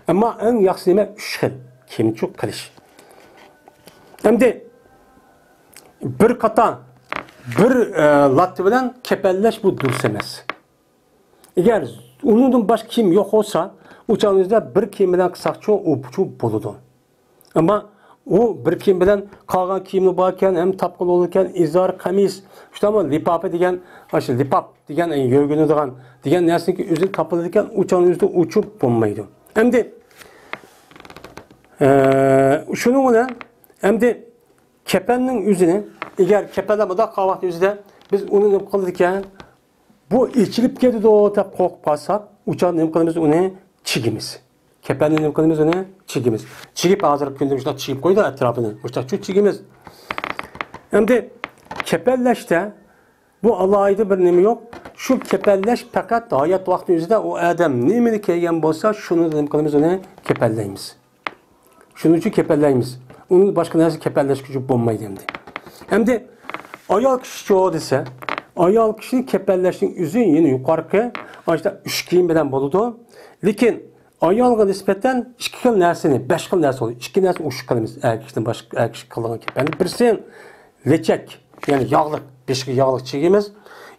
ئەمما ئەڭ ياخشىسى نېمە؟ ئۈچ خىل كىيىمچۇ قىلىش. ئەمدى بىر قاتار، بىر، ئە، لاتتا بىلەن كېپەنلەش بۇ دۇرۇس ئەمەس. ئەگەر ئۇنىڭدىن باشقا كىيىم يوق بولسا، ئۇ چاغنىڭىزدا بىر كىيىم بىلەن قىلساقچۇ، ئۇچۇ بولىدۇ. ئەمما ئۇ بىر كىيىم بىلەن قالغان كىيىمى باركەن، ھەم تاپقىلى بولىدىكەن، ئىزار، قەمىس، شۇنداقمۇ لىپاپى دېگەن، ئاشۇ لىپاپ دېگەن يۆگىنىدىغان دېگەن نەرسىنىڭكى ئۆزىنى تاپىلىدىكەن، ئۇ چاغنىڭ ئۆزىدە ئۇچۇ بولمايدۇ. ئەمدى، ئە، شۇنىڭ بىلەن ئەمدى كېپەننىڭ ئۆزىنى، ئەگەر كېپەنلەر مۇنداق قالغان ۋاقىت ئۆزىدە بىز ئۇنى نېمە قىلىدىكەن؟ بۇ ئېچىلىپ كېتىدۇ دەپ قورقۇپ قالساق، ئۇ چاغدا نېمە قىلىمىز؟ ئۇنى چىگىمىز. كېپەننى نېمە قىلىمىز؟ ئۇنى چىگىمىز. چىگىپ، ھازىرقى كۈندە مۇشۇنداق چىگىپ قويىدۇ ئەتراپىنى. مۇشۇنداق چىگىمىز. ئەمدى كېپەنلەشتە بۇ ئالاھىدە بىر نېمە يوق. شۇ كېپەنلەش پەقەت ھايات ۋاقتى ئۆزىدە ئۇ ئادەم نېمىنى كىيگەن بولسا، شۇنى نېمە قىلىمىز؟ ئۇنى كېپەنلەيمىز. شۇنىڭ ئۈچۈن كېپەنلەيمىز. ئۇنى باشقا نەرسە كېپەنلەشكە بولمايدۇ ئەمدى. ئەمدى ئايال كىشىچۇ دېسە، ئايال كىشىنى كېپەنلەشنىڭ ئۆزى يەنە يۇقىرىقى، ئاشۇنداق ئۈچ كىيىم بىلەن بولىدۇ. لېكىن ئايالغا نىسبەتەن ئىككى خىل نەرسىنى، بەش خىل نەرسە بولدى. ئىككى نەرسىنى ئوشۇق قىلىمىز. ئەر كىشىدىن باشقا، ئەر كىشى قىلىدىغان گەپ. يەنى بىرسى لېچەك، يەنى ياغلىق، بېشىغا ياغلىق چىگىمىز.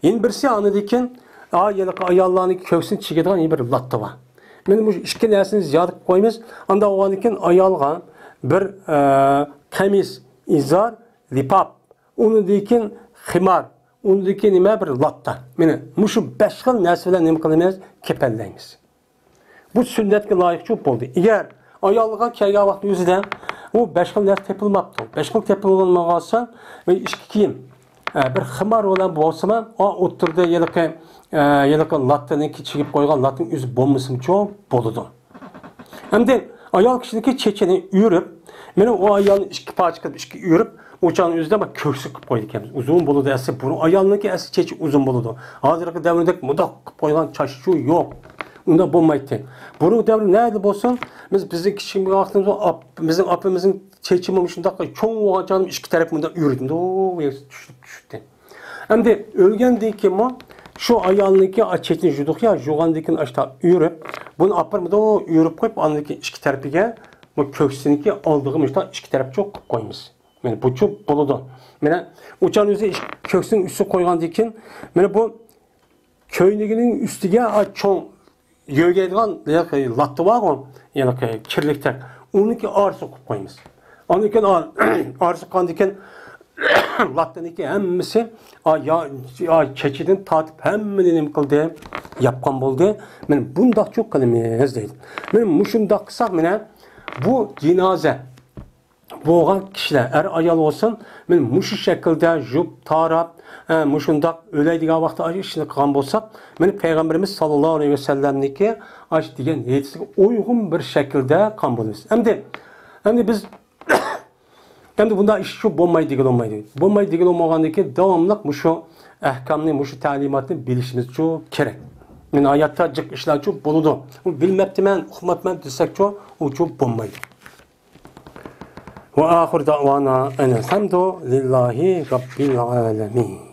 يەنە بىرسى ئاندىن كېيىن، ئا، ھېلىقى ئاياللارنىڭ كۆكسىنى چىگىدىغان يەنە بىر لاتا بار. مانا مۇشۇ ئىككى نەرسىنى زىيادە قىلىپ قويىمىز. ئاندا بولغاندىن كېيىن ئايالغا بىر، ئە، قەمىس، ئىزار، لىپاپ، ئۇنىڭدىن كېيىن خىمار، ئۇنىڭدىن كېيىن نېمە، بىر لاتا. مانا مۇشۇ بەش خىل نەرسە بىلەن نېمە قىلىمىز؟ كېپەنلەيمىز. بۇ سۈننەتكە لايىق چوق بولدى. ئەگەر ئايالغا كەلگەن ۋاقىت ئۆزىدە ئۇ بەش خىل نەرسە تېپىلماپتۇ. بەش خىل تېپىلمىغانسا، ئىككى كىيىم، ئە، بىر خىمار بىلەن بولسىمۇ، ئا، ئوتتۇرىدا ھېلىقى، ئە، ھېلىقى لاتتىنىڭكى چىگىپ قويغان لاتتىنىڭ ئۆزى بولمىسىمۇچۇ بولىدۇ. ئەمدى ئايال كىشىنىڭكى چېچىنى ئۆرۈپ، مانا ئۇ ئايالنى ئىككى پارچە قىلىپ، ئىككى ئۆرۈپ، ئۇ چاغنىڭ ئۆزىدە بىر كۆكسى قىلىپ قويىدىكەنمىز. ئۇزۇن بولىدۇ ئەسلى. بۇرۇن ئايالنىڭكى ئەسلى چېچى ئۇزۇن بولىدۇ. ھازىرقى دەۋردەك مۇنداق قىلىپ قويغان چاچ شۇ يوق. ئۇنداق بولمايتتى. بۇرۇنقى دەۋر نەدە بولسۇن، بىز، بىزنىڭ كىچىك ۋاقتىمىزدا ئاپ-، بىزنىڭ ئاپىمىزنىڭ چېچىمۇ شۇنداق چوڭ بولغان چاغدا ئىككى تەرەپ مۇنداق ئۆرۈيدۇ. مۇنداق چۈشۈپ چۈشۈپتى. ئەمدى ئۆلگەندىن كېيىنمۇ شۇ ئايالنىڭكى چېچىنى يۇدۇق يا، يۇغاندىن كېيىن ئاشتا ئۆرۈپ، بۇنى ئاپىرىپ، مۇنداق ئۆرۈپ قويۇپ، ئاندىن كېيىن ئىككى تەرىپىگە، بۇ كۆكسىنىڭكى ئالدىغا مۇشۇنداق ئىككى تەرەپ چوق قىلىپ قويىمىز. مانا بۇچۇ بولىدۇ. مانا ئۇچان ئۆزى كۆكسىنىڭ ئۈستىگە قويغاندىن كېيىن، مانا بۇ كۆينىكىنىڭ ئۈستىگە، ئا، چوڭ يۆگەيدىغان ھېلىقى لاتا بارغۇ، ھېلىقى كىرلىكتەك، ئۇنىڭكى ئارىسىغا قويۇپ قويىمىز. ئاندىن كېيىن ئا-، ئارىسىغا قويغاندىن كېيىن لاتتىنىڭكى ھەممىسى، ئا، يا، يا چېچىدىن تارتىپ ھەممىنى نېمە قىلدى؟ ياپقان بولدى. مانا بۇنداقچۇ قىلىمىز دەيدۇ. مانا مۇشۇنداق قىلساق، مانا بۇ جىنازە بولغان كىشىلەر، ئەر ئايال بولسۇن، مانا مۇشۇ شەكىلدە يۇيۇپ تاراپ، ئە، مۇشۇنداق ئۆلەي دېگەن ۋاقىتتا ئاشۇ ئىشنى قىلغان بولساق، مانا پەيغەمبىرىمىز ساللاللاھۇ ئەلەيھى ۋەسەللەمنىڭكى ئاشۇ دېگەن ھەدىسىگە ئۇيغۇن بىر شەكىلدە قىلغان بولىمىز. ئەمدى، ئەمدى بىز، ئەمدى بۇنداق ئىش شۇ بولمايدۇ دېگىلى بولمايدۇ. بولمايدۇ دېگىلى بولمىغاندىن كېيىن داۋاملىق مۇشۇ ئەھكامنى، مۇشۇ تەلىماتنى بىلىشىمىزچۇ كېرەك. مانا ھاياتتا جىق ئىشلارچۇ بولىدۇ. ئۇ بىلمەپتىمەن، ئۇقماپتىمەن دېسەكچۇ، ئۇچۇ بولمايدۇ. وآخر دعوانا أن الحمد لله رب العالمين.